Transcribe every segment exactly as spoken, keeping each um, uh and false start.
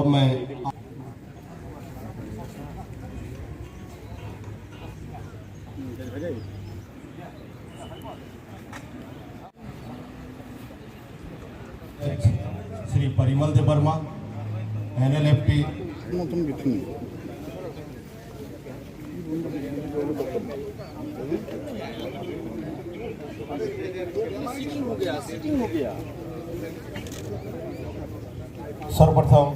मैं श्री परिमल देवर्मा, एनएलएफटी। सर्वप्रथम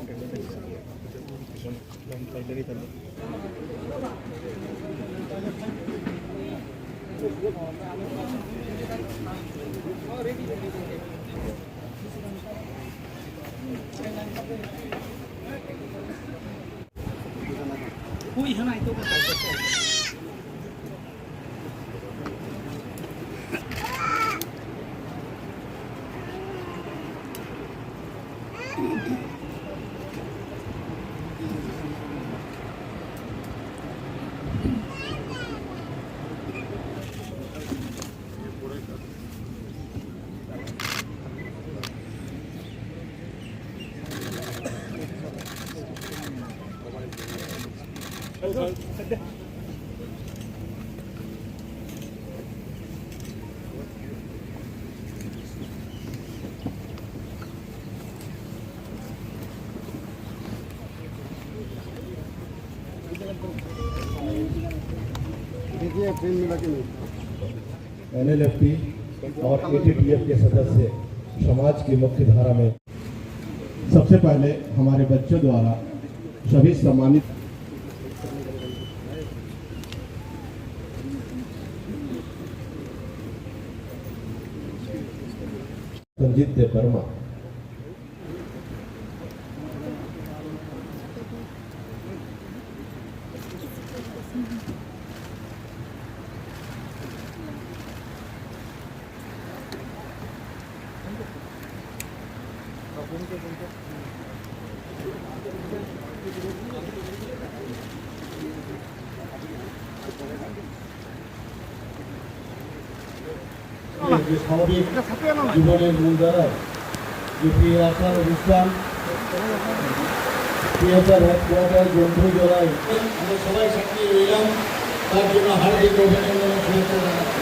देखिए, ट्रेन में लगे नहीं। एनएलएफटी और एटीटीएफ के सदस्य समाज की मुख्य धारा में सबसे पहले हमारे बच्चों द्वारा सभी सम्मानित संजीत देव वर्मा। যে স্বাভাবিক জীবনের মূল ধারায় যে ফিরে আসার অনুষ্ঠান, ফিরে আসার হেডকোয়ার্টার বন্ধু জড়াই আমরা সবাই সাক্ষী রইলাম, তার জন্য হার্দিক অভিনন্দন ও শুভেচ্ছা জানাচ্ছি।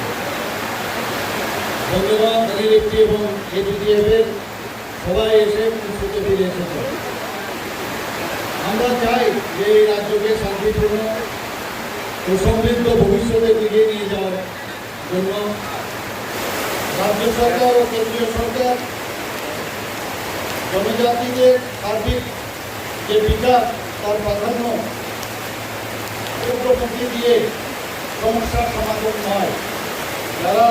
ধন্যবাদ এনএলএফটি এবং এটিটিএফ এর সবাই এসে সুখে ফিরে এসেছে। আমরা চাই যে এই রাজ্যকে শান্তিপূর্ণ ও সমৃদ্ধ ভবিষ্যতের দিকে নিয়ে যাওয়ার জন্য রাজ্য সরকার ও কেন্দ্রীয় সরকার জনজাতিদের সার্বিক যে বিকাশ, তার প্রাধান্য উগ্রপন্থী দিয়ে সমস্যার সমাধান নয়। যারা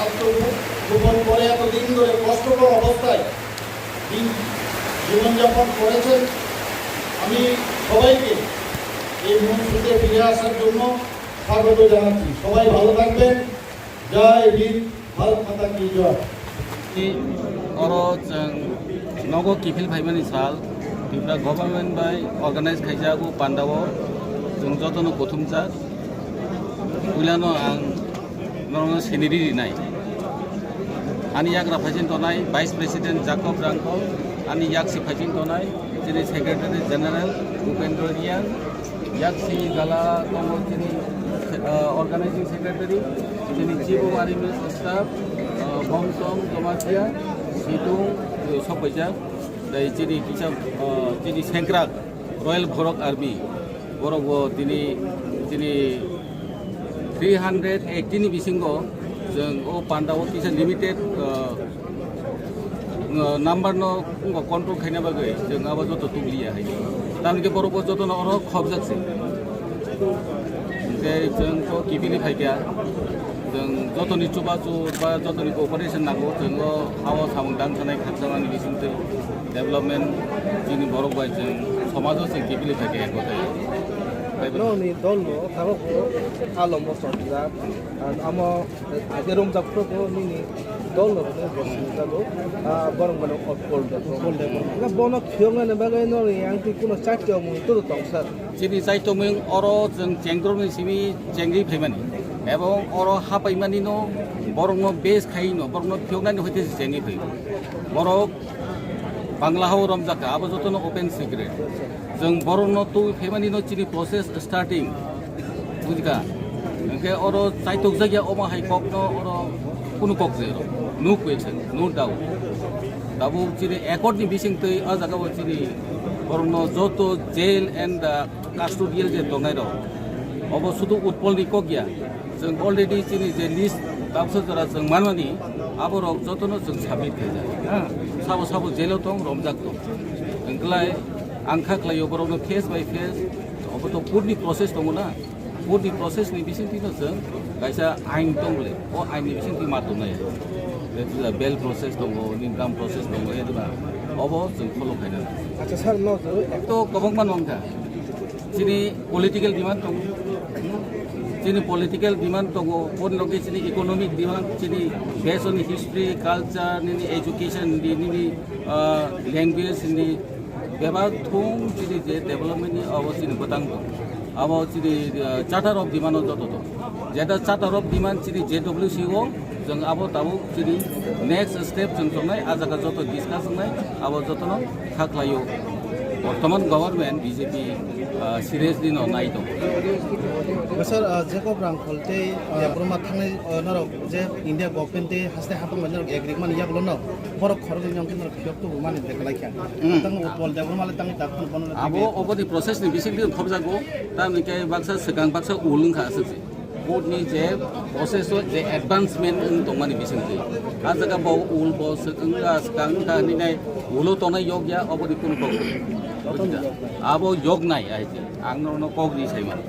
আত্মগোপন করে এতদিন ধরে কষ্টকর অবস্থায় দিন জীবনযাপন করেছেন, আমি সবাইকে এই মূল স্রোতে ফিরে আসার জন্য স্বাগত জানাচ্ছি। সবাই ভালো থাকবেন। জয় ভীম, ভারত মাতা কি জয়। Oro chwng nogo kiphil phaimani sal, Tripura government bai organize khaijak o pandao chwng jotono kuthumjak. Puilano ang norokno siniri rinai. Ani yagra phaiching tonai Vice President Jacob Rangkol, ani yaksi phaiching tonai chini Secretary General Upendra Reang, yaksi gala tongo chini, ah, Organizing Secretary, chini Chief of Army Staff, ah, Bongsom Jamatia, Situng, eh, sok paijak. Tei chini kisa, ah, chini sengkrak Royal Borok Army, borok bo tini, chini three hundred eighty ni bisingo chwng o panda o kisa limited, ah, ah, number no wngkha control khaina bagwi chwng abo joto tukliya hai. Tamni khe borok bo jotono oro khobjak se. Hwnkhe chwng to kiphilwi phaikha, chwng jotoni chubachu ba jotoni cooperation nango, chwng o ha-o samung tang sanai khakchangmani bisingtwi development chini borok bai chwng somajo chwng kiphilwi phaikha ek kothai. Nokni dolno tabuk a lombo chopjak, amo aide romjak phuru nini dolno rwgwi bo sinijago, borok mano Utpal Debbarma. Bono phiyoknani bagwi nokni yang twi kuno chaitya mung turu tong sir. Chini chaitya mung oro chwng chengrokni simi chengri phaimani. Ebong oro hapaimanino borokno base khaino, borokno phiyoknani hoite se chengri phai. Borok Bangla hao romjak kha, abo jotono open secret. Chwng borokno twi phaimani no chini process starting. Bujikha? Hwnkhe oro chaitok jakya omo hai kokno oro kunu kok zero. No question, no doubt. Tabuk chini accord ni bising twi o jaga o chini borokno joto jail and, uh, custodial je tongnai rok. Obo sudu Utpol ni kok ya. Chwng already chini je list baksa jora chwng manmani, aborok jotono chwng submit khaijak. Ha? Sabo sabo jail o tong, romjak tong. Hwnkhlai ang kha khlaio borokno face by face, obo to court ni process tongo na. Court ni process ni bisingtwi no chwng kaisa ain tong le, o ain ni bisingtwi ma tongnai. Bail process tongo, nini dam process tongo, eduna obo chwng follow khaina. Acha sir, no, to kwbangma nong kha. Chini political demand tongo. Chini political demand tongo. Pon loge chini economic demand, chini based on history, culture, nini education, di nini, ah, language, nini bebak thung chini je development ni abo chini bwtang tongo. Abo chini, ah, charter of demand o joto tongo. Jeta charter of demand chini J W C o Chwng abo tabuk chini next step chwng tongnai, ah jaga joto discuss wngnai, abo jotono kha khlaio. Bortoman government B J P, ah, seriously no nai tongo. Sir, ah, Jacob Rangkhol tei, ah, Debbarma thangnai, ah, norok je India government tei haste hapang bai norok agreement yagulo no borok khoroknwi wngkhe norok phiyok tubu mani de kwlai kha. Hmm. Tang Utpol Debbarma le tang tak phano bono Abo oboni process ni bising thobjago, tamni khe baksa swkang baksa ul wngkha aswk se. Court ni je process o je advancement wng tongmani bisingtwi. Ah jaga bo ul bo swk wngkha, swkang wngkha hinwi nai ulo tongnai yok ya, oboni kunu kok. Abo yok nai ai je. Ang norokno kok ri sai mano.